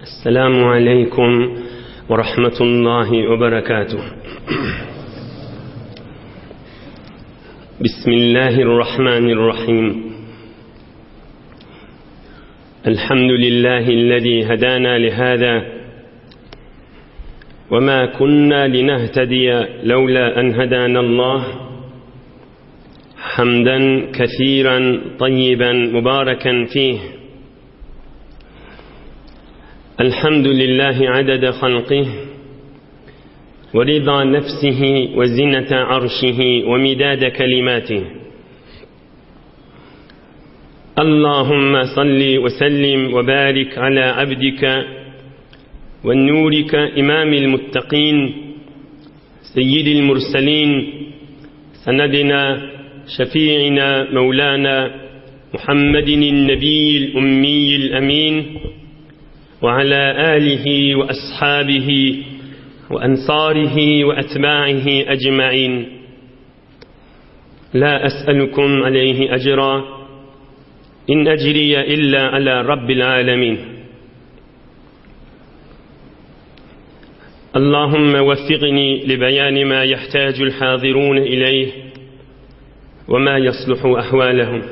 Esselamu aleýkum we rahmetullahi we berekatuh. Bismillahirrahmanirrahim. Elhamdülillahi lezî hedâna lihâzâ ve mâ kunnâ linehtediye levlâ en hedânallâh. Hamden kesîren tayyiben mübareken fîh. الحمد لله عدد خلقه ورضا نفسه وزنة عرشه ومداد كلماته اللهم صل وسلم وبارك على عبدك ونورك إمام المتقين سيد المرسلين سندنا شفيعنا مولانا محمد النبي الأمي الأمين وعلى آله وأصحابه وأنصاره وأتباعه أجمعين لا أسألكم عليه أجرا إن أجري إلا على رب العالمين اللهم وفقني لبيان ما يحتاج الحاضرون إليه وما يصلح أحوالهم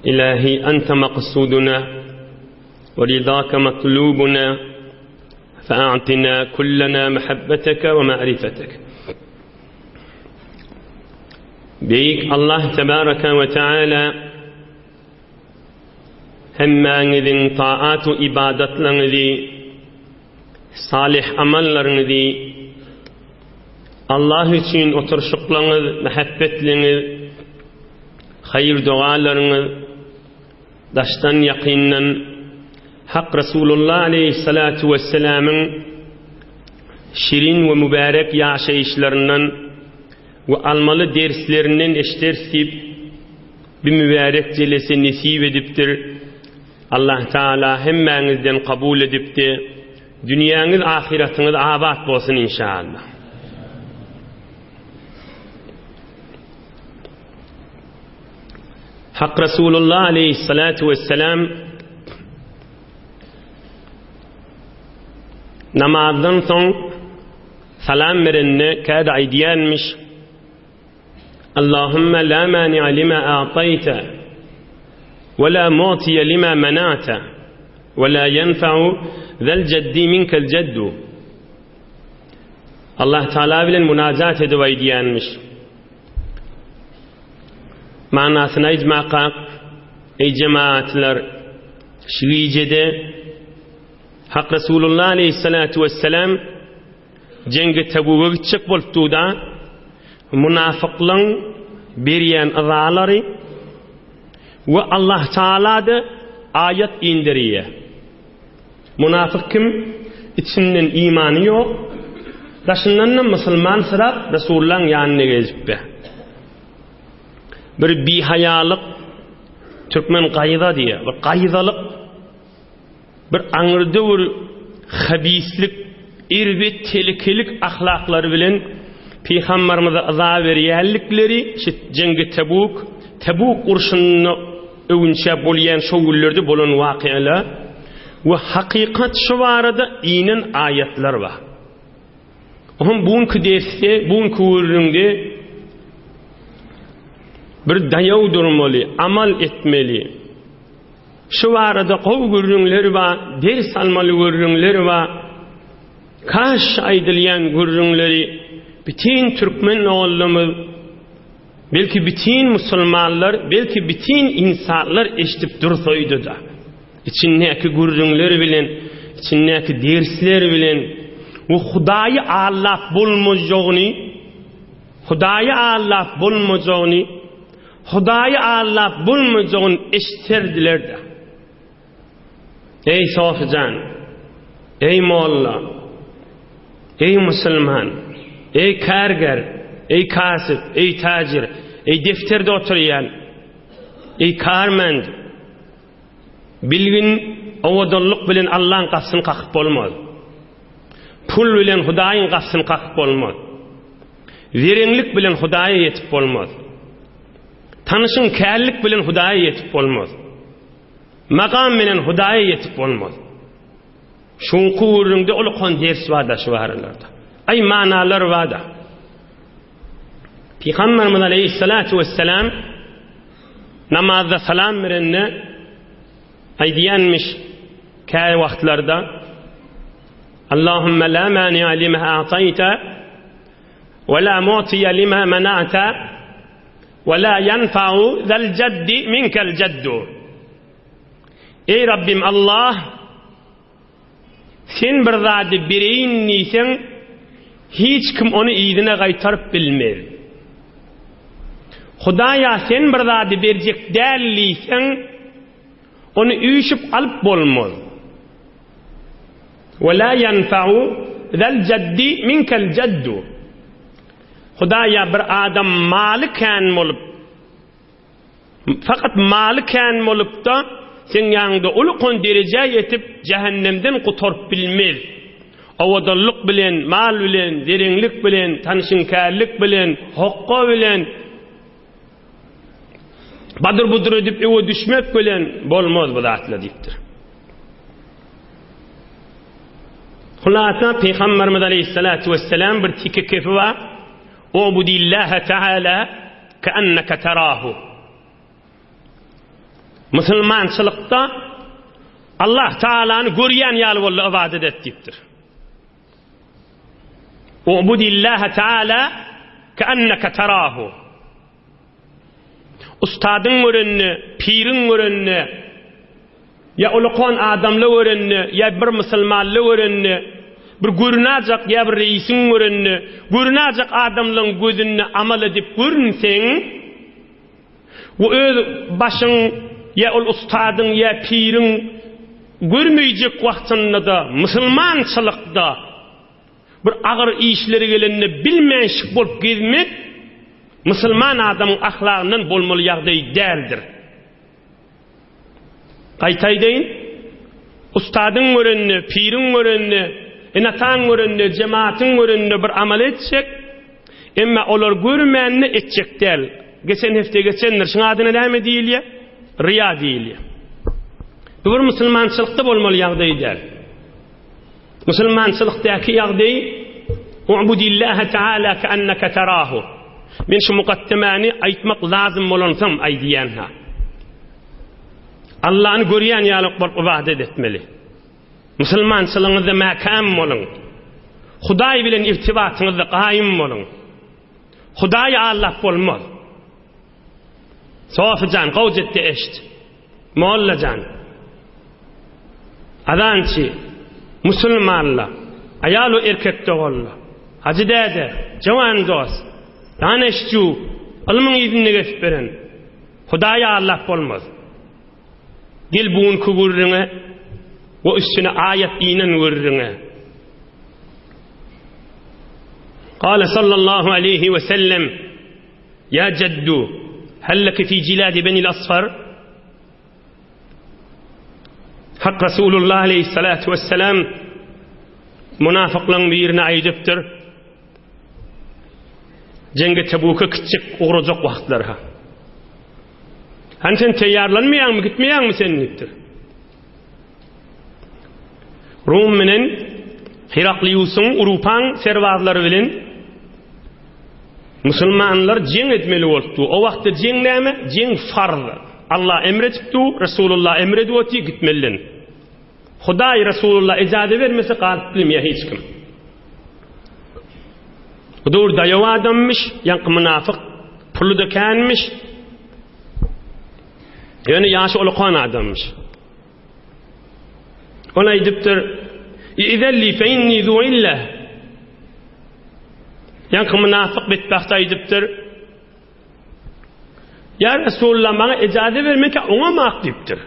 إلهي أنت مقصودنا ورضاك مطلوبنا فأعطنا كلنا محبتك ومعرفتك Beýik Allah tebaraka we taala hemmäňiziň taat we ibadatlaryňyzy, salyh amallaryňyzy Allah üçin oturyşyklaryňyz, mähebbetliňiz, haýyr dogalaryňyz daşdan ýakyndan Hak Resulullah aleýhissalatu wessalamyň şirin we mübärek ýaşaýyşlaryndan we almaly derslerinden eşderis diýip, bi mübärek jelese nesip edipdir. Allah Taala hemmäňizden kabul edipdi. Dünýäňiz, ahyratyňyz abat bolsun inşallah. Hak Resulullah aleýhissalatu wessalam namazdan soň salam berende käde aýdýanmyş, Allahümme la mani'a lima a'tayta we la mu'tiye lima mena'ta we la yenfa'u zel ceddi minkel ceddu. Allah Teala bilen munajat edip aýdýanmyş. Manasyny aýtmakak, eý jemaatlar, şu gijede Hak Resulullah aleyhissalatu vesselam jeňge Tebuga gitjek bolupdy-da, munafyklaryň berýän yzalary we Allah Taala-da aýat inderýär. Munafyk kim? Içinden imany ýok, daşyndan-da musulman syrap Resulullahyň ýanyna gelipdi. Bir bihaýalyk türkmen gaýza diýýär. Bir gaýzalyk, bir aňyrda bir habislik, erbet telekelik ahlaklary bilen Pygamberimize yza berýänlikleri şu Jeňgi Tebuk, Tebuk urşunda öwünçä bolýan şo günlerde bolan wakalar we hakykat şu barada inen aýatlar bar. Ohm bu günki dersde, bu günki gürrüňde bir daýaw durmaly, amal etmeli. Şu barada gowy gürrüňler bar, ders almaly gürrüňler bar. Kaş aýdylýan gürrüňleri bütin türkmen ogullarymyz Belki bütin musulmanlar, belki bütin insanlar eşidip dursaýdy-da. Içindäki gürrüňler bilen, içindäki dersler bilen we Hudaýy aldap bolmajagyny, Hudaýy aldap bolmajagyny, Hudaýy aldap bolmajagyny eşitserdiler-de. Eý Sofyjan! Eý molla! Eý musulman! Eý kärger! Eý kasyp! Eý tajir! Eý defterde oturýan! Eý karmend! Bilgin, owadanlyk bilen Allaň gapysyny kakyp bolmaz. Pul bilen Hudaýyň gapysyny kakyp bolmaz. Zereňlik bilen Hudaýa ýetip bolmaz. Tanyşyň källik bilen Hudaýa ýetip bolmaz. Makam bilen Hudaýa ýetip bolmaz. Şuňky gürrüňde ulukan ders bar-da şu aralarda. Aý manalar bar-da. Pygamberimiz aleyhissalatu vesselam namazda salam berende aýdýanmyş käý wagtlarda Allahumma la mani'a lima a'tayta we la mu'tiya lima mana'ta we la yanfa'u zal jaddi minkel jaddu Eý Rabbim Allah Sen bir zady bereýin diýseň, hiç kim ony yzyna gaýtaryp bilmez. Hudaýa sen bir zady berjek däl diýseň, ony üýşüp alyp bolmaz. Ve la ýenfa'u zal jaddi minkel jaddu. Hudaýa bir adam maly kän bolup, Fakat maly kän bolup-da, seň ýanyňda uly-kon derejä ýetip, jähennemden gutaryp bilmez. Owadanlyk bilen, mal bilen, zereňlik bilen, tanşynkärlik bilen, hokga bilen, badyr-budur edip öwe düşmek bilen bolmaz bu zatlar diýipdir. Hulasa, Pygamberimiz aleýhissalatu wesselam bir tike kefi bar. Ubudillaha taala keenneke terahu. Musulmançylykda Allah Taalany görýän ýaly boldy ybadat et diýipdir. Ubudillaha taala keenneke terahu. Ustadyň görende, piriň görende, ýa ulukan adamly görende, ýa bir musulmanly görende, bir görünajak ýa bir reisiň görende, görünajak adamlaryň gözünde amal edip görünseň, we öz başyň ýa ol ustadyň ýa piriň görmeyjek wagtynda-da musulmançylykda Bir agyr işleri gelende bilmänşik bolup gezmek musulman adamyň ahlagyndan bolmaly ýagdaý däldir. Gaýta aýdaýyn, ustadyň görende, piriň görende, ene-ataň görende, jemaatyň görende bir amal etjek, emma olar görmände etjek däl. Geçen hepde geçendir. Şuň adyna näme diýilýär? Riýa diýilýär. Bu bir musulmançylykda bolmaly ýagdaý däl. Musulmançylykdaky ýagdaý Ubudillaha taala keenneke terahu. Men şu mukaddemäni aýtmak lazym bolansoň aýdýan-ha. Allany görýän ýaly bolup ybadat etmeli. Musulmançylygyňyzda mäkäm boluň. Hudaý bilen irtibatyňyzda gaýym boluň. Hudaýy aldap bolmaz. Sofy jan, gowja etde eşit. Molla jan. Azançy, musulmanla, aýal we erkek doganla, hajy däde, jawan dost, daneşju, ylmyň yzynda gezip beren, Hudaýy aldap bolmaz. Gel bu günki gürrüňe we üstüne aýat inen gürrüňe. Kale sallallahu aleyhi ve sellem Ýa jeddu, hal leke fi jiladi benil asfar? Hak Rasulullah aleyhissalatu vesselam munafyklaryň birine aýdypdyr. Jeňge Tebuka gitjek ugrajak wagtlary ha. Hani sen teýýarlanmaýaňmy, gitmeýäňmi sen diýipdir. Rum bilen Herakliusyň Urupaň serbazlary bilen musulmanlar jeň etmeli bolupdy. O wagtda jeň näme? Jeň farz. Allah emr edipdi, Resulullah emr edip otyr, gitmeliden. Hudaý Resulullah ijaza bermese galyp bilmeýär hiç kim. Bu döwür daýaw adammyş, ýaňky mynafyk, puly-da känmiş. Ýöne ýaşy ulukan adammyş. Ol aýdypdyr, Izelli fe inni zu ille. Ýaňky mynafyk betbagt aýdypdyr, Ýa Resulullah maňa ejaze ber, men oňamak diýipdir.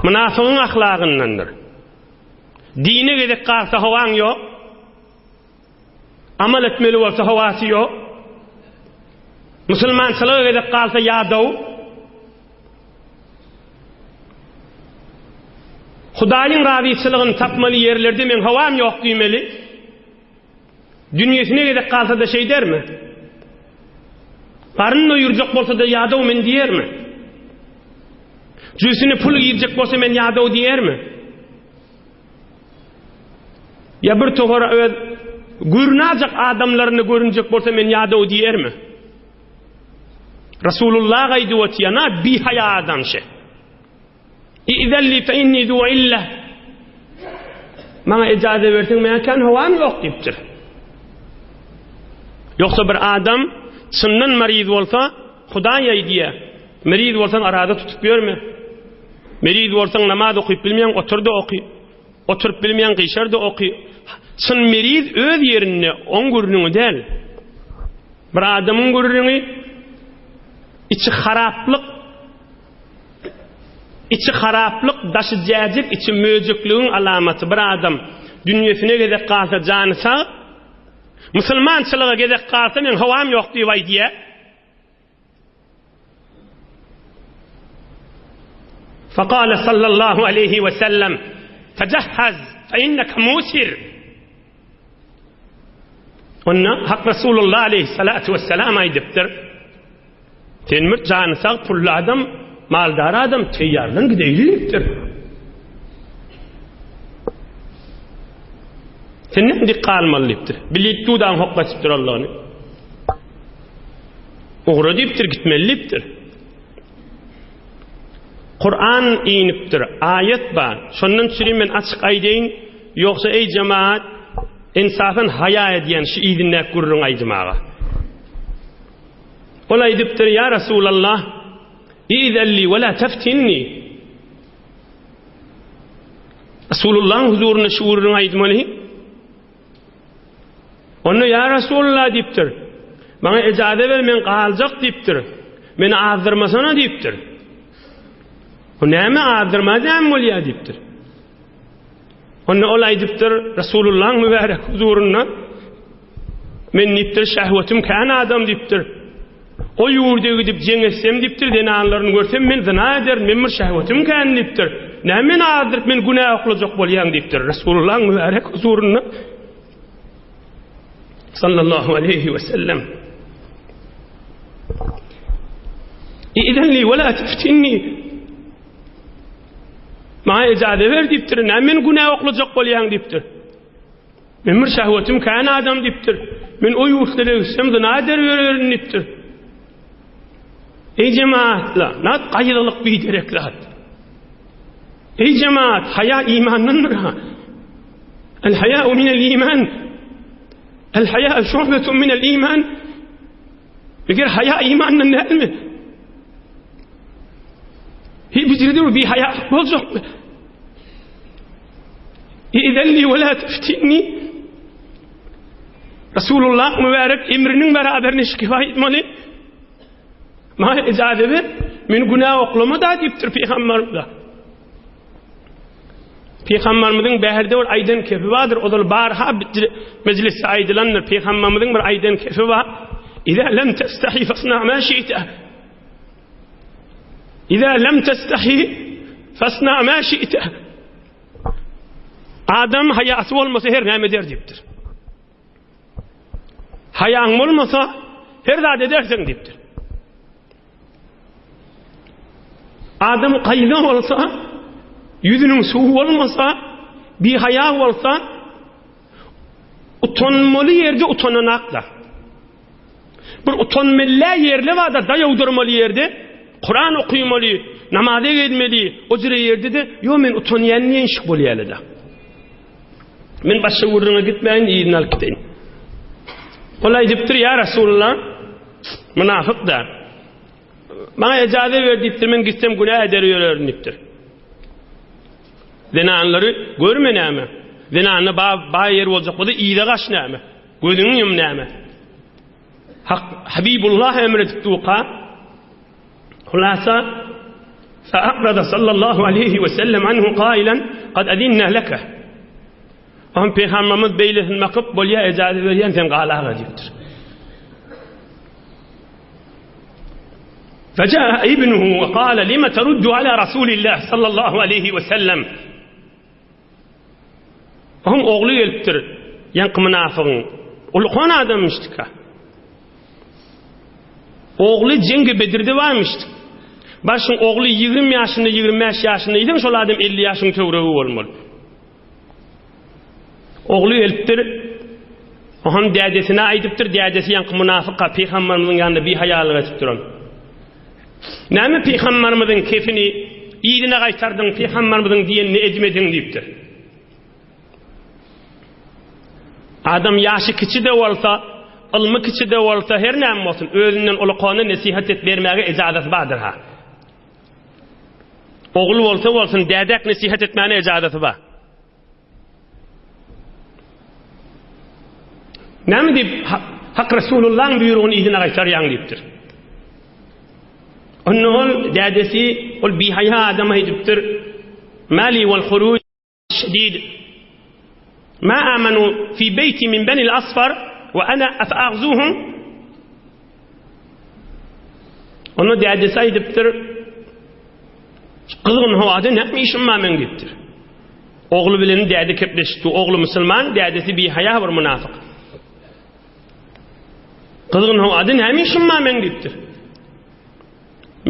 Mynafygyň ahlagyndandyr. Dine gezek galsa howaň ýok. Amal etmeli bolsa howasy ýok. Musulmançylyga gezek galsa ýadaw. Hudaýyň razyçylygyny tapmaly ýerlerde meň howam ýok diýmeli. Dünýesine gezek galsa-da şeýdermi? Garyn doýurjak bolsa-da ýadaw men diýermi? Jübüsine pul girjek bolsa men ýadaw diýermi? Ýa bir topara öz görünajak adamlaryna görünjek bolsa men ýadaw diýermi? Rasulullah aýdyp otýar, na bihaýa adam şe. I'zenli fe inni zu ille. Maňa ijaze berseň, meň kän howam ýok diýipdir. Ýogsa bir adam çyndan mariz bolsa, Hudaý aýdýar, meriz bolsaň araza tutup ýörme. Meriz bolsaň namaz okyp bilmeýäň, otur-da oky. Oturyp bilmeýäň, gyşar-da oky. Çyn meriz öz ýerinde, oň gürrüňi däl. Bir adamyň gürrüňi içi haraplyk, içi haraplyk, daşy jäjek, içi möjekligiň alamaty. Bir adam dünýesine gezek galsa jany sag, musulmançylyga gezek galsa meň howam ýok diýip aýdýar. Fekale sallallahu aleyhi ve sellem tejehhez fe inneke musir. Onda Hak Resulullah aleyhissalatu vesselam aýdypdyr. Sen bir jany sag pully adam, maldar adam teýýarlan gideýli diýipdir. Sen näme dik galmaly diýipdir. Bilip dudagyň hokga açyp duranlygyny. Ugra diýipdir, gitmeli diýipdir. Kur'an inipdir, aýat bar. Şondan çüri men açyk aýdaýyn, ýogsa eý jemaat, insafan haýa edýän şu yzyndaky gürrüň aýdymaga. Ol aýdypdyr, ýa Resulallah, izelli we la teftinni. Resulullahyň huzurynda şu gürrüň aýdmaly. Onda ýa Resulullah diýipdir. Maňa ejaze ber, men galjak diýipdir. Meni azdyrmasana diýipdir. O näme azdyrma näme bolýar diýipdir. Onda ol aýdypdyr Resulullah'ın mübarek huzurynda men diýipdir şehwetim kän adam diýipdir. O ýurda gidip jeň etsem diýipdir, zenanlaryny görsem men zyna ederin, men bir şehwetim kän diýipdir. Näme meni azdyryp men günä oklajak bolýaň diýipdir. Resulullahyň mübarek huzurynda sallallahu aleyhi ve sellem. İzen li ve la teftinni. Maňa ejaze ber diýipdir. Näme meni günä oklajak bolýaň diýipdir. Men bir şehwetim kän adam diýipdir. Men o ýurtlara gitsem zyna eder ýörerin diýipdir. Eý jemaatla, nat gaýgylyk biderek zat. Eý jemaat, haýa imandandyr ha. El haýa minel iman. El haýa şu'betun minel iman. Eger haýa imandan dälmi? Hi bijirdi bir haýa boljakmy? İzenli ve la teftinni. Resulullah mübarek emriniň beraberine şikifa etmeli. Maňa ijaze ber, men günä oklama da diýipdir Pygamberimize. Pygamberimiziň bärde bir aýdan kefi bardyr, ozal barha mejlisde aýdylandyr. Pygamberimiziň bir aýdan kefi bar. Iza lem testahi fasna ma şi'te. Iza lem testahi fasna ma şi'te. Adam haýasy bolmasa her näme eder diýipdir. Haýaň bolmasa her zat edersiň diýipdir. Adam gaýna bolsa, ýüzüniň suwy bolmasa, bihaýa bolsa, utanmaly ýerde utananak-da. Bir utanmaly ýerle bar-da, daýaw durmaly ýerde, Kuran okymaly, namaza gelmeli, o jüre ýerde-de, ýo men utanýan diýen şik bolýar-da. Men başga gürrüňe gitmäýin, yzyny alyp gideýin. Ol aýdypdyr, ýa Resulullah, mynafyk-da. Maňa ejaze ber diýipdir, men gitsem günä eder ýörerin diýipdir. Zenanlary görme näme? Zenanla ba, ba ýer boljak bolsa yza gaç näme? Gözüňi ýum näme? Hak Habibullah emr edip duka. Hulasa Fa'arada sallallahu aleyhi ve sellem anhu qailan kad adinna leke. Oňa Pygamberimiz beýlesini bakyp, bolýa ejaze berýän sen galaga diýipdir. Feja'a ibnuhu we qala lima taruddu ala Rasulillah sallallahu aleyhi ve sellem. Oň ogly gelipdir, ýaňky mynafygyň. Ulkan adamyşdyka. Ogly Jeňgi Bedirde barmyşdyk. Başyň ogly 20 ýaşynda, 25 ýaşynda diýseň, şol adam 50 ýaşyň töweregi bolmaly. Ogly gelipdir. Oňam dädesine aýdypdyr, dädesi ýaňky mynafyk-a, pygamberimiziň ýanynda bihaýalyk edip duran. Näme pygamberimiziň kefini yzyna gaýtardyň, pygamberimiziň diýenini edmediň diýipdir. Adam ýaşy kiçi-de bolsa, ylmy kiçi-de bolsa, her näme bolsun, özünden ulukana nesihat et bermäge ejazasy bardyr-ha. Ogul bolsa bolsun, dädek nesihat etmäne ejazasy bar. Näme diýip, Hak Resulullahyň buýrugyny yzyna gaýtarýaň diýipdir. Onda ol dädesi, ol bihaýa adam aýdypdyr, Mali wal huruj şedid. Ma amanu fi beýti min benil asfar we ana afagzuhum. Onda dädesi aýdypdyr, Gyzgyn howada näme işim bar meň diýipdir. Ogly bilen däde kepleşipdi. Ogly musulman, dädesi bihaýa bir mynafyk. Gyzgyn howada näme işim bar meň diýipdir.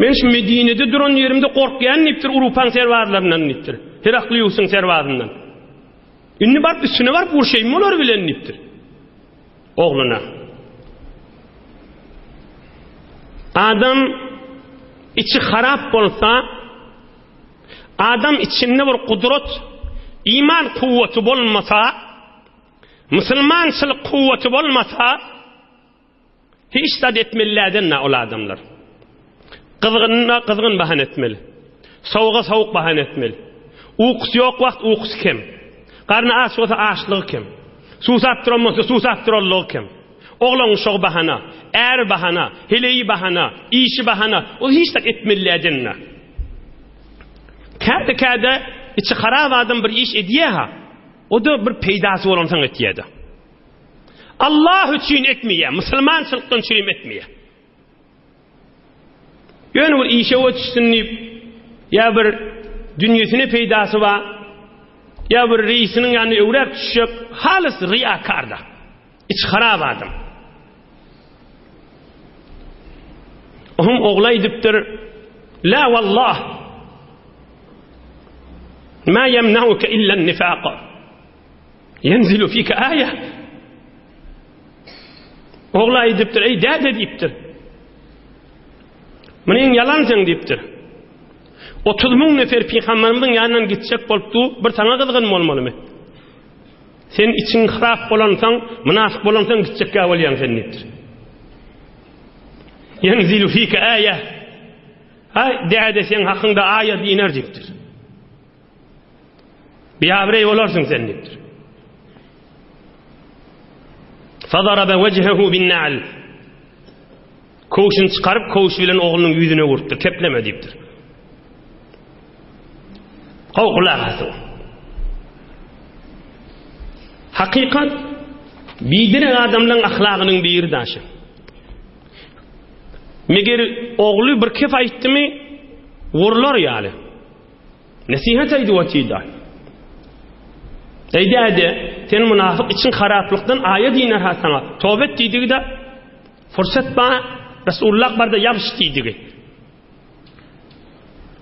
Men şu Medinede duran ýerimde gorkýan diýipdir, Urupaň serbazlaryndan diýipdir. Herakliusyň serbazyndan. Indi baryp üstüne baryp urşaýyn olar bilen diýipdir. Ogluna. Adam içi harap bolsa, adam içinde bir gudrat, iman kuwwaty bolmasa, musulmançylyk kuwwaty bolmasa, hiç zat etmelilerden ol adamlar. Gyzgynyna gyzgyn bahan etmeli. Sowuga sowuk bahan etmeli. Ukusy ýok wagt ukusy kem. Garny aç bolsa açlygy kem. Susap duran bolsa susap duranlygy kem. Oglan uşagy bahana, äri bahana, heleýi bahana, işi bahana. Ol hiç zat etmelilerden. Käde-käde içi harap adam bir iş edýär-ha. O-da bir peýdasy bolansoň etýär-de. Allah üçin etmeýär, musulmançylykdan çürim etmeýär. Ýöne bir işe ötüşsin diýip, ýa bir dünýesine peýdasy bar, ýa bir reisiniň ýanyna öwräp düşjek, halys riýakarda, içi harap adam. Ohm ogly aýdypdyr, La wallah, ma ýemnauke illa nifaq. Ýenzilu fike aýa. Ogly aýdypdyr, eý däde diýipdir. Munyň ýalan sen diýipdir. 30 müň nefer pygamberimiziň ýanyndan gitjek bolup du, bir saňa gyzgyn bolmalymy? Sen içiň harap bolansoň, mynafyk bolansoň gitjekkä bolýaň sen diýipdir. Ýenzilu fike aýa. Aý, däde seň hakyňda aýa diýner diýipdir. Biabraý bolarsyň sen diýipdir. Fadaraba wejhehu bin-na'l. Köwşüni çykaryp, köwüş bilen oglunyň ýüzüne urupdyr, kepleme diýipdir. Gowy gulak asyň. Hakykat biderek adamlaryň ahlagynyň biri daşy. Meger ogly bir kep aýtdymy, wurlar ýaly. Nesihat aýdyp otyda. Eý däde, sen mynafyk içiň haraplykdan aýat iner ha saňa. Toba et diýdigi-de, fursat bar, Resulullah barda ýabyş diýdigi.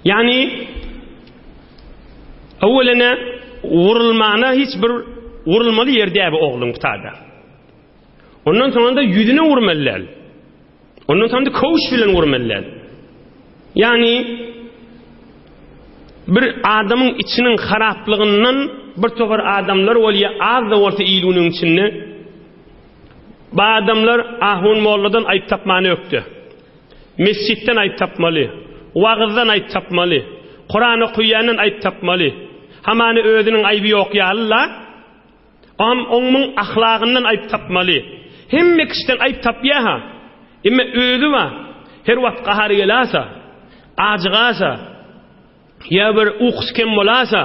Ýagny öwelene wurulmana hiç bir wurulmaly ýer däl bu ogluň butada. Ondan soňra da ýüzüne urmaly däl. Ondan soňra köwüş bilen urmaly däl. Ýagny bir adamyň içiniň haraplygyndan bir topar adamlar bolýar, az-da bolsa il-günüň içinde. Bu adamlar ahun molladan aýyp tapmany ökde. Mesjitden aýyp tapmaly, wagyzdan aýyp tapmaly, Kuran okaýandan aýyp tapmaly. Hamany özüniň aýby ýok ýaly-la. Am oňmuň ahlagyndan aýyp tapmaly. Hemme kişiden aýyp tapýa-ha. Emme özi bar. Her wagt gahary gelasa, ajygasa, ýa bir ukusy kem bolasa,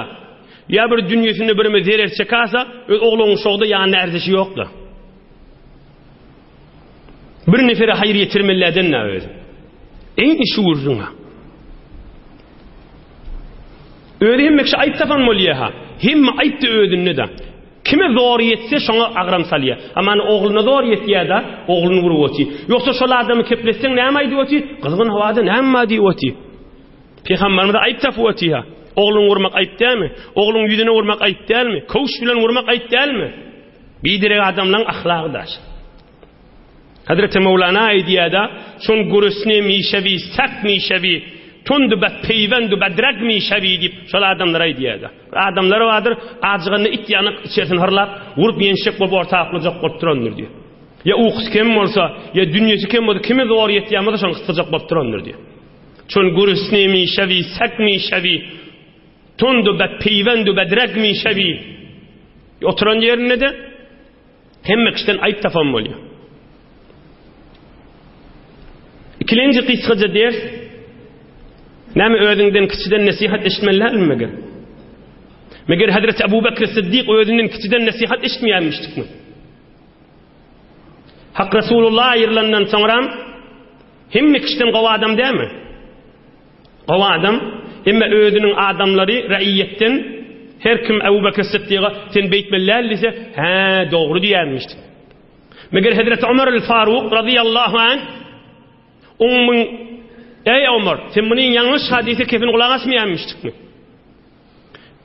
ýa bir dünýesinde birime zerer çekasa, öz oglunyň şogda ýanynda ärdeşi ýok-da. Bir nefere haýyr ýetirmelilerden-dä özi. Eýni şu gürrüň-ä. Özi hemme kişi aýyp tapan bolýa-ha. Hemme aýyp-da özünde-de. Kime zor ýetse, şoňa agram salýa. Amany ogluna zor ýetýä-de, ogluny urup otyr. Ýogsa şol adamy kepletseň näme aýdyp otyr? Gyzgyn howada näme bar diýip otyr. Pygamberimize aýyp tapyp otyha. Ogluňy urmak aýyp dälmi? Ogluň ýüzüne urmak aýyp dälmi? Köwüş bilen urmak aýyp dälmi? Biderek adamlaň ahlagy daş. Hazreti Mewlana aýdýar-da, Şon gurusne mişewi, sak mişewi, tundu bet peýwendu bedreg mişewi diýip, şol adamlara aýdýar-da. Bir adamlar bardyr, ajyganda it ýanak içerisini hyrlap, urup ýençjek bolup orta aklajak bolup durandyr diýýär. Ýa ukusy kem bolsa, ýa dünýesi kem bolsa, kime zor ýetýän bolsa şony gysdyrjak bolup durandyr diýýär. Çün gurusne mişewi, sak mişewi, tundu bet peýwendu bedreg mişewi. Oturan ýerinde-de Hemme kişiden aýyp tapan bolýar. Ikilenji gysgaja ders, Näme özüňden kiçiden nesihat eşitmeli dälmi meger? Meger Hazreti Abu Bekr Siddik özünden kiçiden nesihat eşitmeýärmişdikmi? Hak Resulullah aýrylandan soňra hemme kişiden gowy adam dälmi? Gowy adam, emma özüniň adamlary raiyetden her kim Ebu Bekr Siddiga sen beýtmeli däl diýse, hä, dogry diýýärmişdi. Meger Hezreti Omar el-Faruk razyýallahu anh oň Eý Omar, sen muny ýalňyş hadise kefin gulak asmaýarmyşdykmy?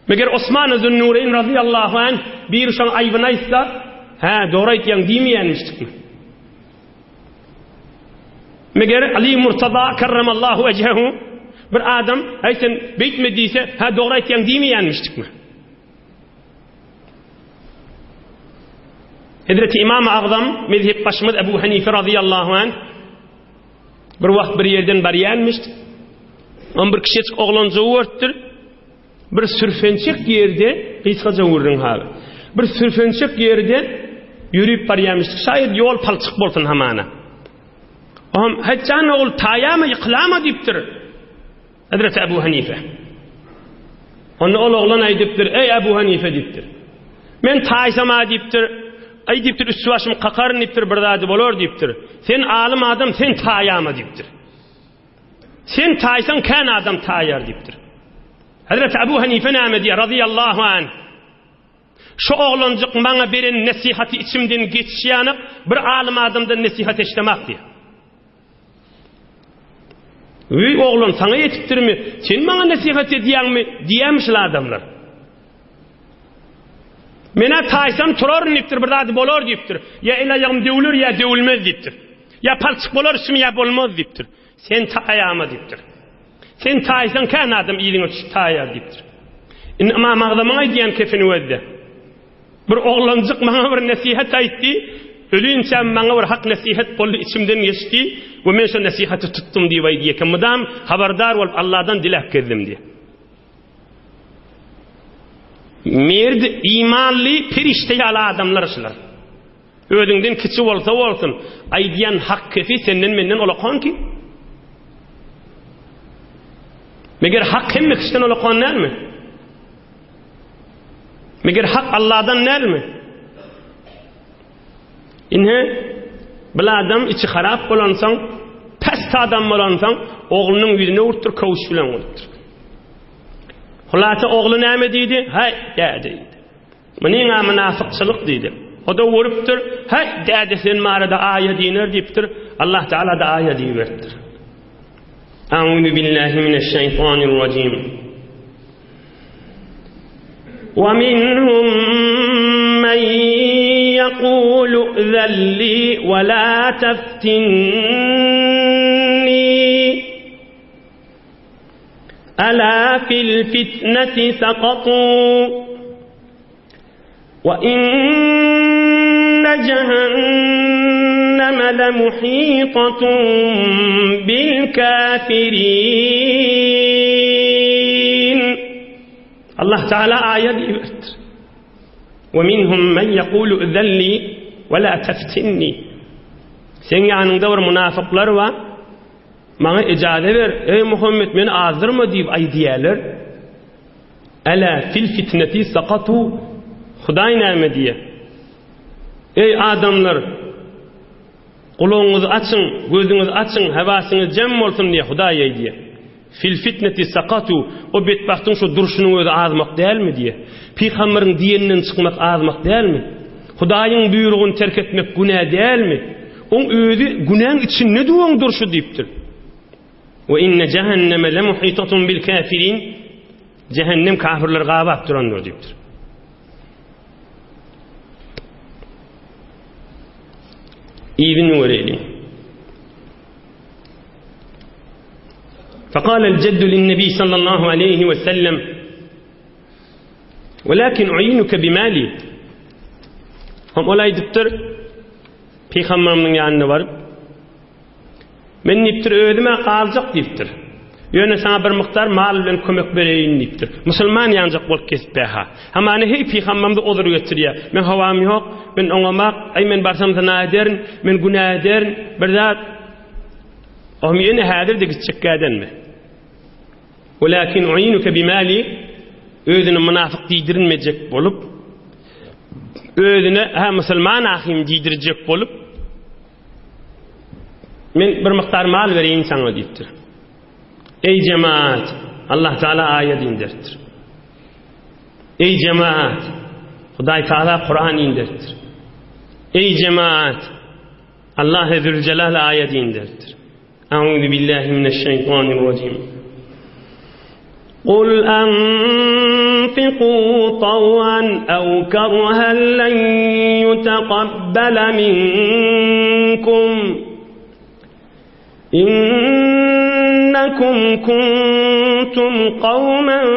Meger Osman Zünnureýn razyýallahu anh biri şoň aýbyny aýtsa, hä, dogry aýtýaň diýmeýärmişdikmi? Meger Ali Murtaza karramallahu wejhehu bir adam, "Äý sen beýtme" diýse, "Hä, dogry aýtýaň" diýmeýänmişdikmi? Hezreti Imam Agzam mezhep başymyz Ebu Hanife radıyallahu anh bir wagt bir ýerden barýanmyş. On bir kişi oglanjygy görüpdir. Bir sürfençek ýerde, gysgaja gürrüň haly. Bir sürfençek ýerde ýörüp barýarmyş. Şaýat ýol palçyk bolsun hamana. Ohm, Heçjan ogul taýama ýykylama diýipdir. Hazreti Ebu Hanife. Onda ol oglan aýdypdyr, Eý Ebu Hanife diýipdir. Men taýsama diýipdir. Aý diýipdir, üstü başym kakaryn diýipdir, bir zady bolar diýipdir. Sen alym adam, sen taýama diýipdir. Sen taýsaň kän adam taýar diýipdir. Hazreti Abu Hanife näme diýýär razyýallahu an? Şu oglanjyk maňa beren nesihaty içimden geçýänik bir alym adamdan nesihat eşdemak diýýär. Öý oglan saňa ýetipdirmi? Sen maňa nesihat edýäňmi? diýýärmişler adamlar. Menä taýsam turaryn diýipdir, bir zady bolar diýipdir. Ýa el aýagym döwler ýa döwülmez diýipdir. Ýa palçyk bolar üstüm ýa bolmaz diýipdir. Sen taýama diýipdir. Sen taýsaň kän adam yzyňa düşüp taýar diýipdir. Indi Ymam Agzamyň aýdýan kefini gözle. Bir oglanjyk maňa bir nesihat aýtdy, ölinçäm maňa bir hak nesihat boldy, içimden geçdi we men şo nesihaty tutdum diýip aýdýar eken. Mydam habardar bolup Allahdan diläp gezdim diýip. Merd, imanly, perişde ýaly adamlar şular. Özüňden kiçi bolsa bolsun, aýdýan hak kefi senden menden ulakan ki. Meger hak hemme kişiden ulakan dälmi? Meger hak Allahdan dälmi? Ine, bil adam içi harap bolansoň, pes adam bolansoň, oglunyň ýüzüne urupdyr, köwüş bilen urupdyr. Hulasa ogly näme diýdi? Haý, däde diýdi. Munyň-a mynafykçylyk diýdi. O-da görüpdir, Haý, däde sen barada aýa diýner diýipdir. Allah Teala-da aýa diýiberipdir. A'udhu billahi mineşşeýtanirrajim. Wa minhum men yaqulu zalli wa la taftinni. Ala fil fitneti sakatu we inne cehenneme le muhitatun bil kafirin. Allah Teala ayet iberdir. Ve minhum men yekulu zelli ve la teftinni. Sen ýanyňda bir münafıklar bar. Maňa ijaze ber, eý Muhammet, meni azdyrma diýip aýdýarlar. Ela fil fitneti sakatu. Hudaý näme diýýär? Eý adamlar, gulagyňyzy açyň, gözüňizi açyň, hewasyňyz jem bolsun diýýär, Hudaý aýdýar. Fil fitneti sakatu. O betbagtyň şu durşunyň özi azmak dälmi diýýär. Pygamberiň diýeninden çykmak azmak dälmi? Hudaýyň buýrugyny terk etmek günä dälmi? Oň özi günäň içinde duran durşy diýipdir. We inne jehenneme lemuhitatun bil kafirin. Cehennem kafirleri gabap durandyr diýipdir. Yzyny göreýliň. فقال الجد للنبي صلى الله عليه وسلم ولكن أعينك بمالي Hem ol aýdypdyr, Pygamberimiziň ýanyna baryp, Men diýipdir, özüm-ä galjak diýipdir. Ýöne saňa bir mukdar mal bilen kömek bereýin diýipdir. Musulman ýanjak bolup kesipä-ha. Hamana heý pygamberimiz ozur getirýär. Men howam ýok, men oňamak, aý men barsam zyna ederin, men günä ederin, bir zat. Ohm ýene häzir-de gitjekkädenmi? Welakin uinuke bimali özüni mynafyk diýdirinmejek bolup, özüne hä musulman ahym diýdirjek bolup, Men bir mukdar mal bereýin saňa diýipdir. Eý jemaat, Allah Taala aýat inderipdir. Eý jemaat, Hudaý Taala Kuran inderipdir. Eý jemaat, Allah Zülcelal aýat inderipdir. Euzu billahi mineşşeýtanirrajim. Kul anfiku taw'an ew kerhen len yutakabbele minkum. İnnekum kuntum kavmen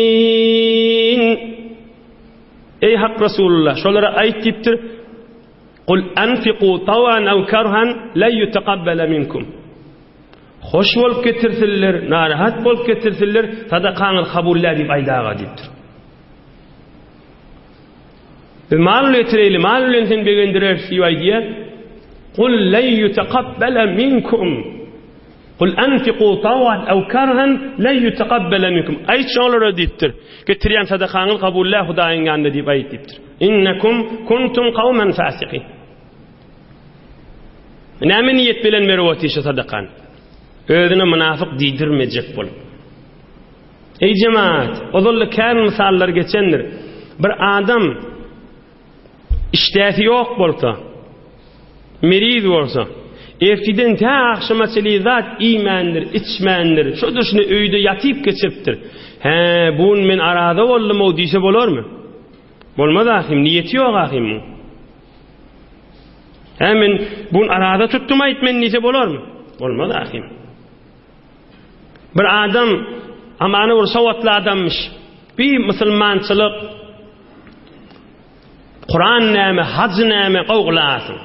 fasikin. Ey Hak Resulullah, şolara aýt diýipdir. Kul anfiku taw'an ew kerhen len yutakabbele minkum. Hoş bolup getirsinler, narahat bolup getirsinler, sadakaňyz kabul däl diýip aýdaga diýipdir. Biz mal getireýli, mal bilen seni begendireris diýip aýdýar. Kul len yutakabbele minkum. Kul anfiku tawan ew karhan len yutakabbele minkum. Aýt şolara diýipdir. Getirýän sadakaňyz kabul däl Hudaýyň ýanynda diýip aýt diýipdir. Innekum kuntum kawmen fasikin. Näme niýet bilen berip otyr şu sadakany? Özüne mynafyk diýdirmejek bolup. Eý jemaat, ozal-da kän mysallar geçendir. Bir adam işdäsi ýok bolsa, meriz bolsa, ertiden tä agşama çenli zat iýmändir, içmändir, şo durşuna öýde ýatyp geçiripdir. Hä, bu gün men araza boldum-ow diýse bolarmy? Bolmaz ahym, niýeti ýok ahym muň. Hä men bu gün araza tutdum aýt men diýse bolarmy? Bolmaz ahym. Bir adam amany bir sowatly adammış. Bir musulmançylyk Kuran näme, haj näme, gowgulasyn.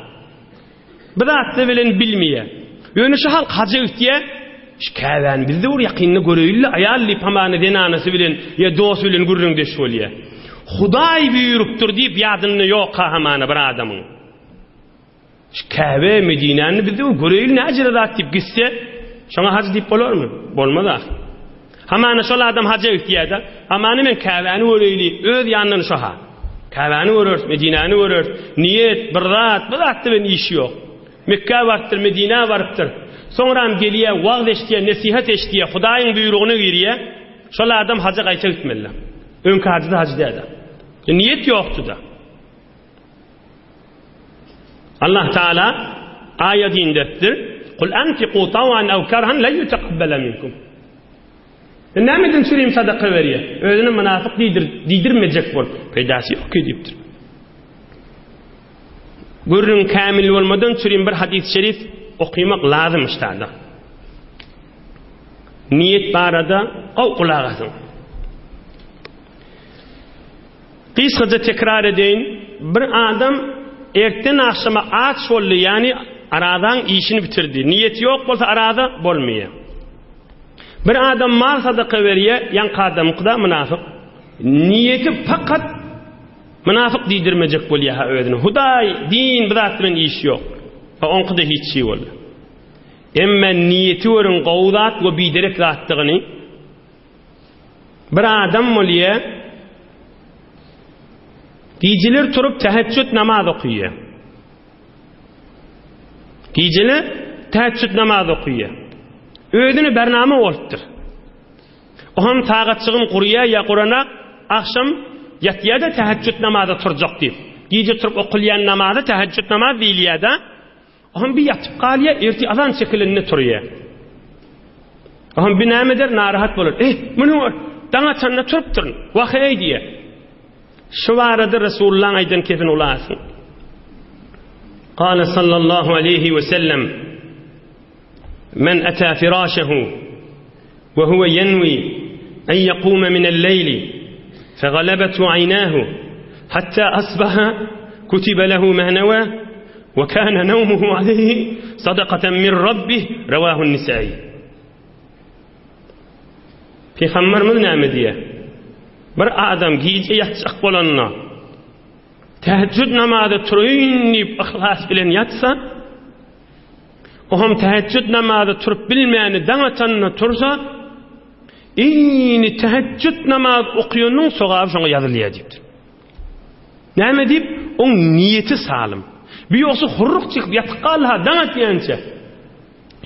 Bir zatda bilen bilmeýär. Ýöne şu halk haja gitýär. Şu Käbäni biz-de bir ýakynda göreýli, aýal diýip hamana zenanasy bilen ýa dosty bilen gürrüňdeş bolýar. Hudaý buýrupdyr diýip ýadynda ýok-ha hamana bir adamyň. Şu Käbe, Medinäni biz-de bir göreýli näjele zat diýip gitse, şoňa haj diýip bolarmy? Bolmaz ahyr. Hamana şol adam haja gitýär-de, hamana men Käbäni göreýli, öz ýanyndan şo-ha. Käbäni göreris, Medinäni göreris. Niýet, bir zat, bu zatda bilen işi ýok. Mekgä barypdyr, Medinä barypdyr. Soňram gelýär, wagyz eşidýär, nesihat eşidýär, Hudaýyň buýrugyna girýär. Şol adam haja gaýta gitmeli. Öňki hajy-da haj däl-de. Niýet ýokdy-da. Allah Taala aýat inderipdir. Kul anfiqu tawan aw karhan la yutaqabbala minkum. E nämeden çürim sadaka berýär? Özüne mynafyk diýdir, diýdirmejek bolup, peýdasy ýok ki diýipdir. Gürrüň kämil bolmadan çürim bir hadys şerif okymak lazym işdada. Niýet barada gowy gulak asyň. Gysgaça tekrar edeýin, bir adam ertden agşama aç boldy, ýagny arazaň işini bitirdi. Niýeti ýok bolsa araza bolmaýar. Bir adam mal sadaka berýär, ýaňky adamky-da mynafyk. Niýeti pakat mynafyk diýdirmejek bolýar-ha özüne. Hudaý, din bu zat bilen işi ýok. Ha oňky-da hiç çiý boldy. Emme niýeti görüň gowy zat we biderek zatdygyny Bir adam bolýar, gijeler turup teheccüd namaz okaýar. Gijeler teheccüd namaz okaýar. Özüne bernama bolupdyr. O hem sagatjygyn gurýar ýa guranak, agşam ýatýar-da teheccüd namaza turjak diýip. Gije turup okulýan namaza teheccüd namaz diýilýär-de. Oňam bir ýatyp galýar, ertir azan çekilende turýar. Oňam bir näme eder, narahat bolar. Eh, muny gör, daň atanda turupdyryn, wah-eý diýer. Şu barada Resulullahyň aýdan kepini ulasyn. Kale sallallahu aleyhi we sellem Men ata firashahu we huwa yanwi an yaquma min al-layli fagalabathu aynahu hatta asbaha kutiba lahu ma nawa we kana nawmuhu aleyhi sadakatan min rabbih rawahu an-Nisai. Pygamberimiz näme diýýär? Bir adam gije ýatjak bolanda täheccüd namazy turaýyn diýip yhlas bilen ýatsa, o hem täheccüd namazy turup bilmäni daň atanda tursa, ini täheccüd namaz okaýanyň sogaby şoňa ýazylýar diýipdir. Näme diýip? Oň niýeti salym. Bir ýogsa hurruk çekip ýatyp galha daň atýança.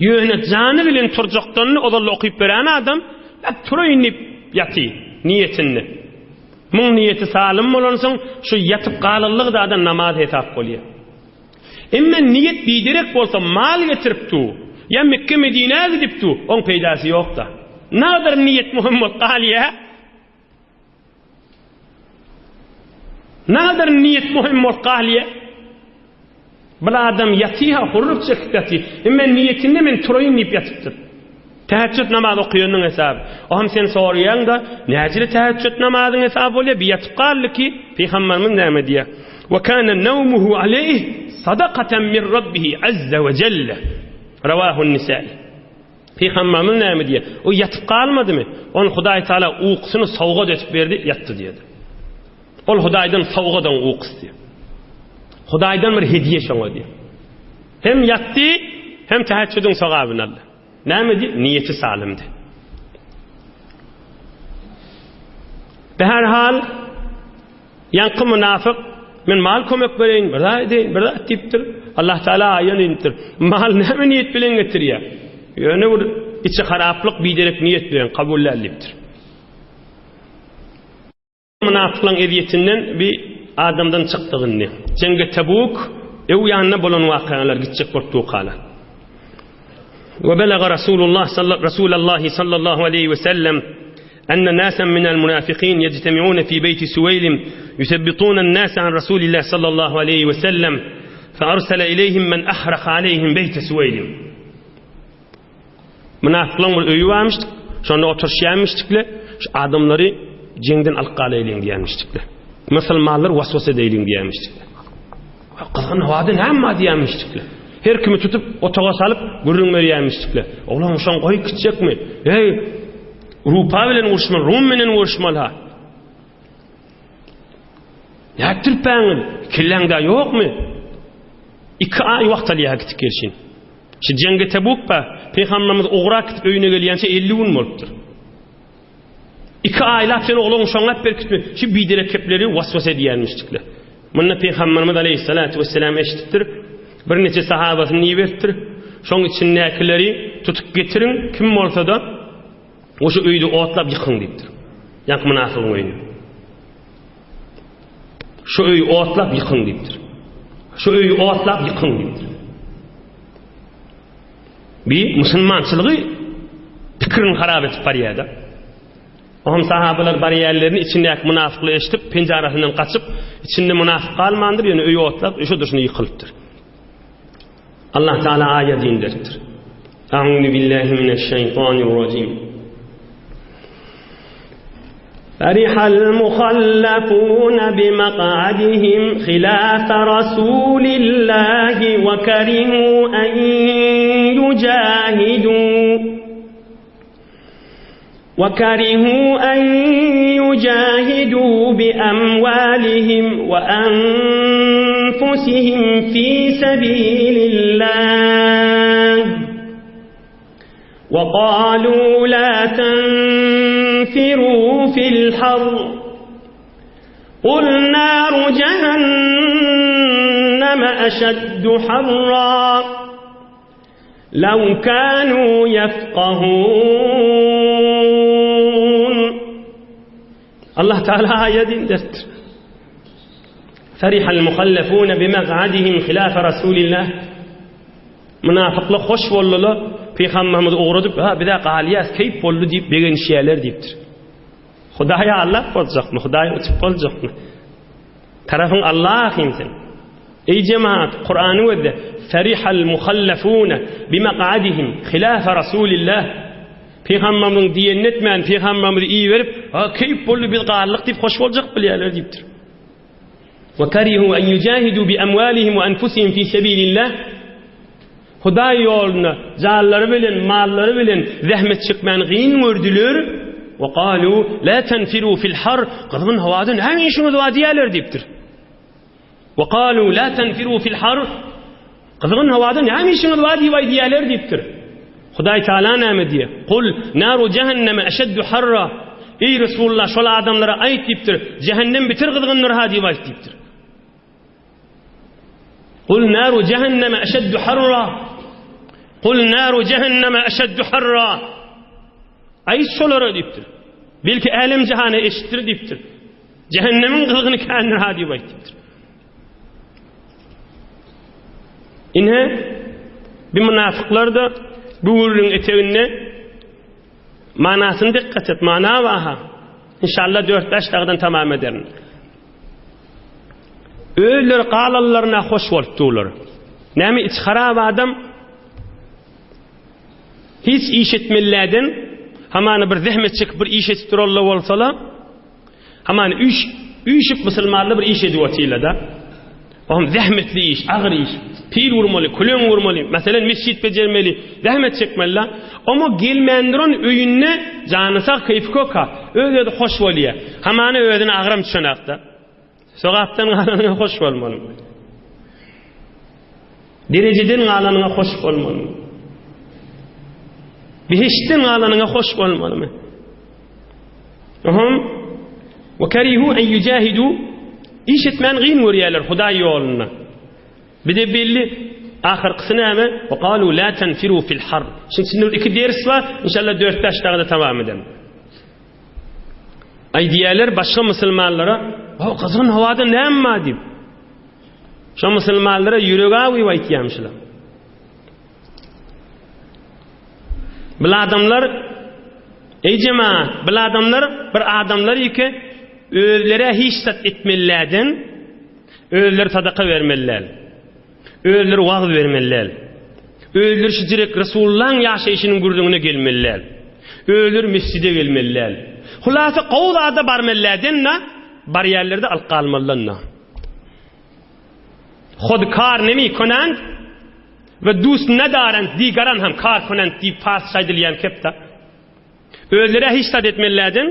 Ýöne jany bilen turjakdanyny ozal okyp beren adam, Bä, turaýyn diýip ýaty, niýetinde. Muň niýeti salym bolansoň, şu ýatyp galanlygy-da namaz hesap bolýar. Emma niýet biderek bolsa, mal getirip du, ýa Mekge-Medinä gidip du, oň peýdasy ýok-da. Nagadar niýet möhüm bolup galýar. Nagadar niýet möhüm bolup galýar. Bir adam ýatyha hurruk çekip ýatyr. Emma niýetinde men turaýyn diýip ýatypdyr. Täheccüd namaz okaýanyň hesaby. O hem sen soraýaň-da, näjele täheccüd namazyň hesaby bolýar? Bir ýatyp galdy ki, Pygamberimiz näme diýýär? Wa kana nawmuhu aleýh sadakatan min rabbihi azza we jelle. Rawahu Nisai. Pygamberimiz näme diýýär? O ýatyp galmadymy? Ony Hudaý Taala ukusyny sowgat edip berdi, ýatdy diýdi. Ol Hudaýdan sowgadyň ukusy diýýär. Hudaýdan bir hediýe şoňa diýýär. Hem ýatdy, hem täheccüdiň sogabyny aldy. Näme diýip? Niýeti salymdy. Bäherhal ýaňky munafyk men mal kömek bereýin, bir zat edeýin, bir zat diýipdir. Allah Taala aýan edipdir. Mal näme niýet bilen getirýär? Ýöne bir içi haraplyk, biderek niýet bilen kabul däl diýipdir. Mynafyklaryň ezýetinden bir adamdan çykdyk indi. Jeňge Tebuk öw ýanynda bolan wakalar gitjek bolup dukala. We belaga Rasulullah Rasulullahi sallallahu aleyhi ve sellem enne nasen minel munafikin yectemi'une fi beyti Süveylim yusebbitune an-nase an Rasulillah sallallahu aleyhi ve sellem fe arsele ileyhim men ahraka aleyhim beyte Süveylim. Mynafyklaryň bir öýi barmyşdyk, şonda oturyşýarmyşdykle, şu adamlary jeňden alyp galaýlyň diýýärmişdikle. Musulmanlar waswas edeýliň diýýärmişdikle. Gyzgyn howada näme bar diýýärmişdikle. Her kimi tutup otaga salyp gürrüň berýärmişdikle. Oglan şoň goýup gitjekmi? Eý, Rupa bilen uruşmaly, Rum bilen uruşmaly ha. Nätdirpäňiz? Kelläňde ýokmy? Iki aý wagt alýar gitip gelşin. Şu jeňge Tebuk ba, Pygamberimiz ugra gidip öýüne gelýänçä 50 gün bolupdyr. Iki aýlap sen ogluň şoňa berkitme, şu biderek kepleri waswas edýänmişdikler. Munda Pygamberimiz aleyhissalatu vesselam eşitipdir. Birnäçe sahabasyny iberipdir. Şoň içindäkileri tutup getiriň, kim bolsa-da o şu öýde otlap ýykyň diýipdir. Ýaňky mynafygyň öýüni. Şu öýi otlap ýykyň diýipdir. Şu öýi otlap ýykyň diýipdir. Bir musulmançylygy pikirini harap edip barýar-da. Oňam sahabalar barýanlaryny içindäki munafykly eşidip, penjarasyndan gaçyp, içinde munafyk galmandyr, ýöne öýi otlap, şu durşuna ýykylypdyr. Allah Teala aýat inderipdir. A'udhu billahi mineşşeýtanirrajim. فرح المخلفون بمقعدهم خلاف رسول الله وكرهوا أن يجاهدوا وكرهوا أن يجاهدوا بأموالهم وأنفسهم في سبيل الله وقالوا لا تنفروا في الحر قل نار جهنم أشد حرا لو كانوا يفقهون الله Teala ayet indirdir. Ferihal muhallefun bimaq'adihim hilafe Rasulillah. Mynafyklar hoş boldular, Pygamberimizi ugradyp, ha bizä galýas, keýp boldy diýip begenişýärler diýipdir. Hudaýy aldap boljakmy? Hudaýy utup boljakmy? Tarapyň Allah ahyn sen. Eý jemaat, Kurany gözle. Ferihal muhallafuna bimaqadihim hilafa Rasulillah. Pygamberimiziň diýenini etmän, pygamberimizi iberip, ha keýp boldy biz galdyk diýip hoş boljak bilýärler diýipdir. Ve karihu en yujahidu bi amwalihim we anfusihim fi sebilillah. Hudaý ýolunda janlary bilen, mallary bilen zähmet çekmäni gyn gördüler. Ve kalu la tenfiru fil har. Gyzgyn howada näme işiňiz bar diýerler diýipdir. Ve kalu la tenfiru fil har. Gyzgyn howada näme işiňiz bar diýip aýdýarlar diýipdir. Hudaý Taala näme diýýär? Kul naru jehenneme eşeddu harra. Eý Resulullah şol adamlara aýt diýipdir. Jehennem bitir gyzgyndyr ha diýip aýt diýipdir. Kul naru jehenneme eşeddu harra. Kul naru jehenneme eşeddu harra. Aýt şolara diýipdir. Belki älem jahana eşitdir diýipdir. Cehennemiň gyzgyny kändir ha diýip aýt diýipdir. Ine, bir münafyklar da bu gürrüň eteginde manasyny dikkat et, mana baha. İnşallah 4-5 dagdan tamam ederin. Özleri galanlaryna hoş bolup durlar. Näme iç harap adam hiç iş etmelilerden hamana bir zähmet çekip bir iş etip duralla bolsalar Hamany üýş, üýşüp musulmanlar bir iş edip otyrlar-da. Ohm zähmetli iş, agyr iş. Pil urmaly, küleň urmaly, meselen mesjit bejermeli, zähmet çekmeli-la. Omo gelmän duran öýünde jany sag, keýpi kök-ha. Öz-özi hoş bolýar. Hamany özüne agram düşenok-da. Sogapdan galanyňa hoş bolmaly. Derejeden galanyňa hoş bolmalymy? Behiştden galanyňa hoş bolmalymy? Ohm we karihu en yujahidu iş etmän gyn görýärler Hudaý ýolunda. Bize belli ahyrkysy näme? Wa qalu la tanfiru fil har. Şuň içinde iki ders bar. Inşallah 4-5 dagada tamam ederim. Aýdýarlar başga musulmanlara, "O gyzgyn howada näme bar?" diýip. Şo musulmanlara ýürek awyp aýtýarmyşlar. Bil adamlar Ey jemaat, bil adamlar bir adamlar ýeke özlere hiç zat etmelilerden özleri sadaka bermeliler. Özleri wagyz bermeliler. Özleri şu direkt Resulullahyň ýaşaýşynyň gürrüňine gelmeliler. Özleri mesjide gelmeliler. Hulasa gowy zada barmalylarden-de, barýanlerde alyp galmalydan-da. Hod kar nemi konand we dust nadarand digaran ham kar konand diýip parsça aýdylýan kepda. Özleri hiç zat etmelilerden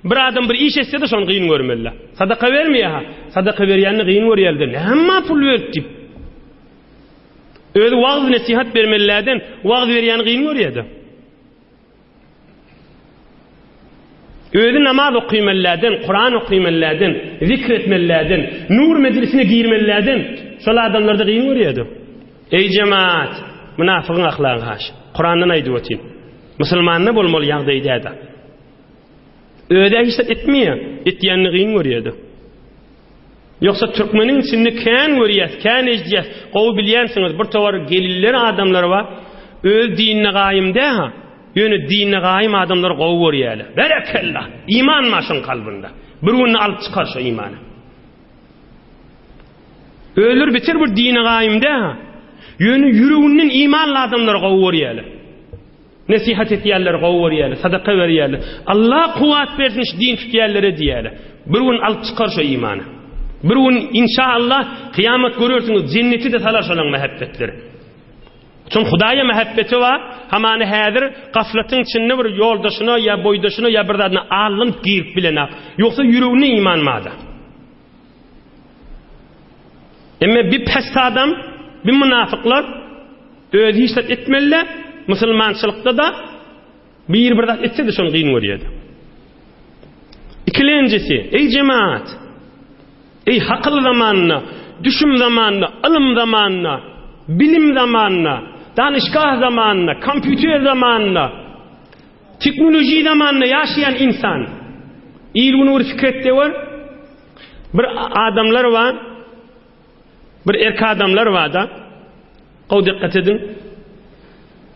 bir adam bir iş etse-de şony gyn görmeliler. Sadaka bermeýär-ha. Sadaka berýänini gyn görýärler. Näme pul berip diýip. Özi wagyz nesihat bermelilerden wagyz berýäni gyn görýär-de. Özi namaz okymalylardan, Kuran okymalylardan, zikr etmelilerden, nur mejlisine girmelilerden şol adamlarda gyn görýärdi. Eý jemaat, münafygyň ahlagy haş. Kurandan aýdyp otyn. Musulmanda bolmaly ýagdaý däde. Özi hiç zat etmeýär, etýänini gyn görýärdi. Ýogsa türkmeniň içinde kän görýäs, kän eşidýäs, gowy bilýänsiňiz, bir towar geliller adamlar bar, öz dinine gaýym dä-ha, ýöne dinine gaýym adamlary gowy görýärler. Berekella! Iman bar şoň kalbynda. Bir günde alyp çykar şo imany. Özleri beter bir dine gaýym dä-ha, ýöne ýüreginden imanly adamlary gowy görýärler. Nesihat etýänleri gowy görýärler, sadaka berýärler. Allah kuwwat bersin şu din tutýanlara diýýärler. Bir gün alyp çykar şo imany. Bir gün inşallah kyýamat görersiňiz, jenneti-de salar şolaň mähebbetleri. Çün Hudaýa mähebbeti bar, hamany häzir gaflatyň içinde bir ýoldaşyna ýa boýdaşyna ýa bir zadyna alnyp girip bilenak. Ýogsa ýüreginde iman barda. Emme bir pes adam, bir münafyklar Özi hiç zat etmeli-de, musulmançylykda-da biri bir zat etse-de şony gyn görýärdi. Ikilenjisi, eý jemaat, eý hakyl zamanynda, düşüm zamanynda, ylym zamanynda, bilim zamanynda, danyşgah zamanynda, kompýuter zamanynda, teknoloji zamanynda ýaşaýan insan, il-güni bir pikir et-de gör, bir adamlar bar, bir erkek adamlar bar-da. Gowy dikkat ediň.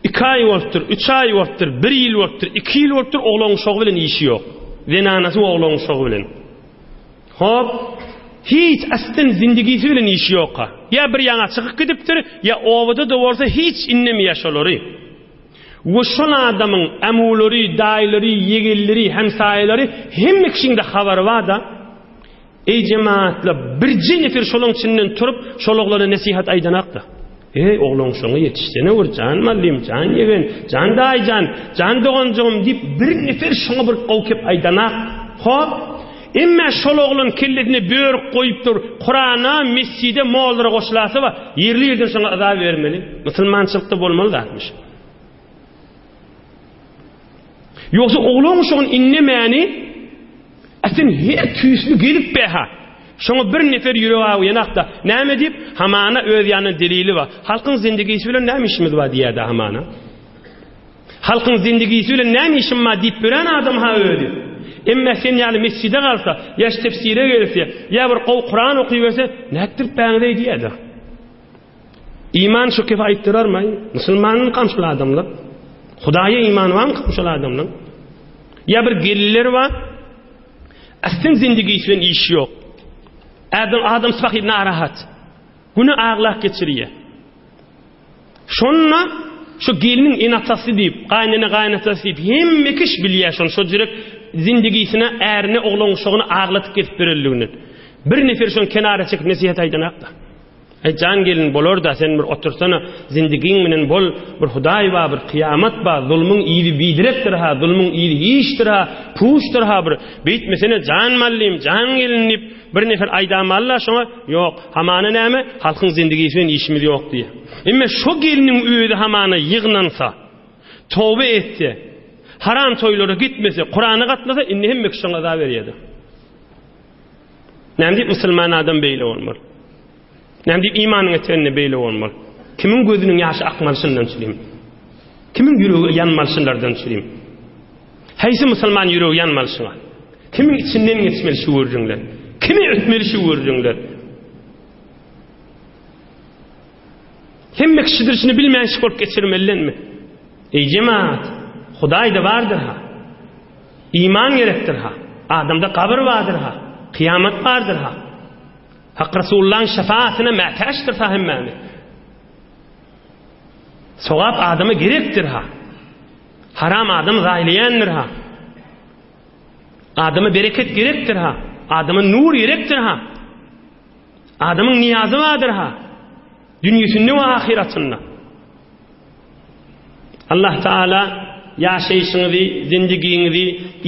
Iki aý bolupdyr, üç aý bolupdyr, bir ýyl bolupdyr, iki ýyl bolupdyr, oglan uşagy bilen işi ýok. Zenanasy we oglan uşagy bilen. Hop, hiç astin zindigisi bilen işi ýokka. Ýa bir ýaňa çykyp gidipdir, ýa obada-da bolsa hiç indemeýär şolary. We şol adamyň ämulary, daýylary, ýegenleri, hemsaýalary hemme kişiň-de habary bar-da. Eý jemagatlar, birje nefer şolaň içinden turup, şol oglana nesihat aýdanakda. Eý, oglan şoňa ýetişsene bir, jan mallym, jan ýegen, jan daýyjan, jan doganjygym diýip, bir nefer şoňa bir gowy kep aýdanak. Hop, emme şol oglan kellesine börük goýup dur, Kurana, mesjide, mollara goşulasy bar, ýerli-ýerden şoňa yza bermeli. Musulmançylykda bolmaly zatmyş. Ýogsa oglan uşagyny indemäni A sen her tüýsli gelip be-ha. Şoňa bir nefer ýürek awuýanakda, näme diýip, hamana öz ýanynda delili bar. Halkyň zindigisi bilen näme işimiz bar diýýär-dä hamana. Halkyň zindigisi bilen näme işim bar diýip ýören adam-ha özi. Emme sen ýaly mesjide galsa, ýa şu tefsire gelse, ýa bir gowy Kuran okyberse, nätdirip bäňiz-eý diýýär-dä. Iman şu kefe aýtdyrarmaý? Musulmanmykam şul adamlar? Hudaýa imany barmykam şul adamlaň? Ýa bir gelinler bar, Astin zindigisi bilen işi ýok. Adam adam sahyp narahat. Güni aglap geçirýär. Şonda şu gelniň ene-atasy diýip, gaýynene gaýynatasy diýip hemme kişi bilýär şony şo jürek zindigisine ärine oglan uşagyny aglatyp gezip ýörenligini. Bir nefer şony kenara çekip nesihat aýdanakda. Eý jan gelin bolarda sen bir otursana zindigiň bilen bol bir hudaý bar bir kyýamat bar zulmuň yzy bidirekdir ha zulmuň yzy hiçdir ha puçdur ha bir beýtmesene jan mallym jan gelin diýip bir nefer aýdamalla şoňa ýok hamana näme halkyň zindigisi bilen işimiz ýok diýýär emme şo gelniň özi hamana ýygnansa toba etse haram toýlara gitmese kurana gatnasa indi hemme kişi şoňa yza berýärdi. Näme diýip musulman adam beýle bolmaly? Näme diýip imanyň eteginde beýle bolmaly? Kimiň gözüniň ýaşy akmaly şundan çürim? Kimiň ýüregi ýanmaly şunlardan çürim? Haýsy musulman ýüregi ýanmaly şuňa? Kimiň içinden geçmeli şu gürrüňler? Kimi ötmeli şu gürrüňler? Hemme kişidir şuny bilmän şik bolup geçirmelidenmi? Eý jemaat, Hudaý-da bardyr-ha. Iman gerekdir-ha. Adamda gabyr bardyr-ha. Kyýamat bardyr-ha. Hak Resulullahyň şefaatyna mätäçdir-ha hemmämiz. Sogap adama gerekdir-ha. Haram adam zaýlaýandyr-ha. Adama bereket gerekdir-ha. Adama nur gerekdir-ha. Adamyň niýazy bardyr-ha. Dünýesinde we ahyratynda. Allah Taala ýaşaýşyňyzy, zindigiňizi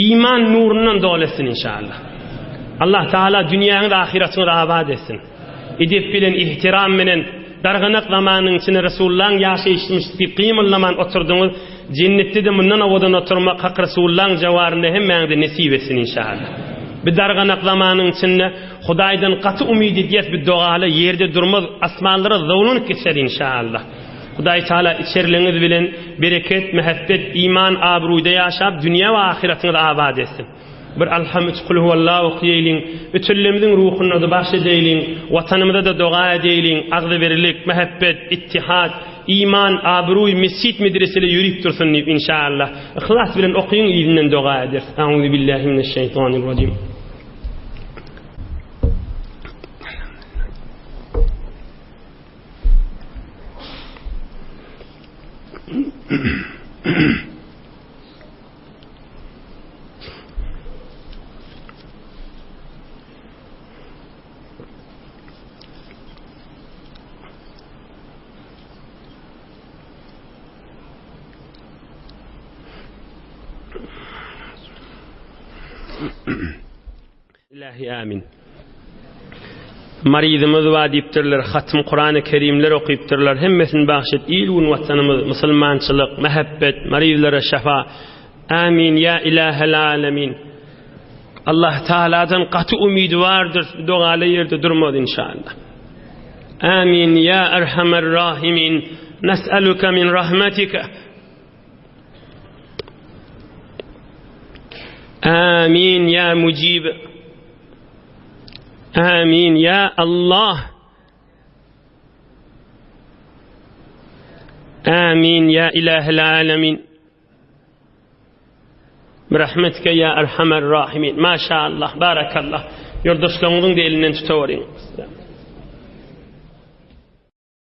iman nurundan doly etsin inşallah. Allah Taala dünýäňizi, ahyratyňyzy abat etsin. Edep bilen, ihtiram bilen darganak zamanyň içinde Resulullahyň ýaşaýşymyş diýip gymyldaman oturdyňyz. Jennetde-de mundan owadan oturmak Hak Resulullahyň jawarynda hemmäňize nesip etsin inşallah. Bir darganak zamanyň içinde Hudaýdan gaty umyt edýäs bir dogaly ýerde durmaz asmanlara zowlanyp geçer inşallah. Hudaý Taala içerliňiz bilen bereket, mähebbet, iman, abruyda ýaşap dünýä we ahyratyňyzy abat etsin. Bir Alham üç Kulhuwallah okýaýlyň, ötünlerimiziň ruhuna-da bagş edeýliň, Watanymyza-da doga edeýliň, agzybirlik, mähebbet, ittihat, iman, abruý, mesjit medresele ýörip dursun diýip inşallah. Yhlas bilen okyň yzyndan doga ederis. Auzubillahi mineşşeýtanirrajim. Ilahi amin. Maryzymyz bar diýipdirler, hatym Kurany Kerimler okypdyrlar. Hemmesini bagş et. Il gün watanymyz, musulmançylyk, mähebbet, maryzlara şafa. Amin ya ilahel alemin. Allah Teala'dan gaty umydy bardyr. Dogaly ýerde durmaz inşallah. Amin ya erhamer rahimin. Nes'eluke min rahmetike. Amin ya mujib. Amin ya Allah. Amin ya ilahel alemin. Birahmetike ya erhamer rahimin. Maşallah, barakallah. Ýoldaşlaryňyzyň elinden tutaweriň.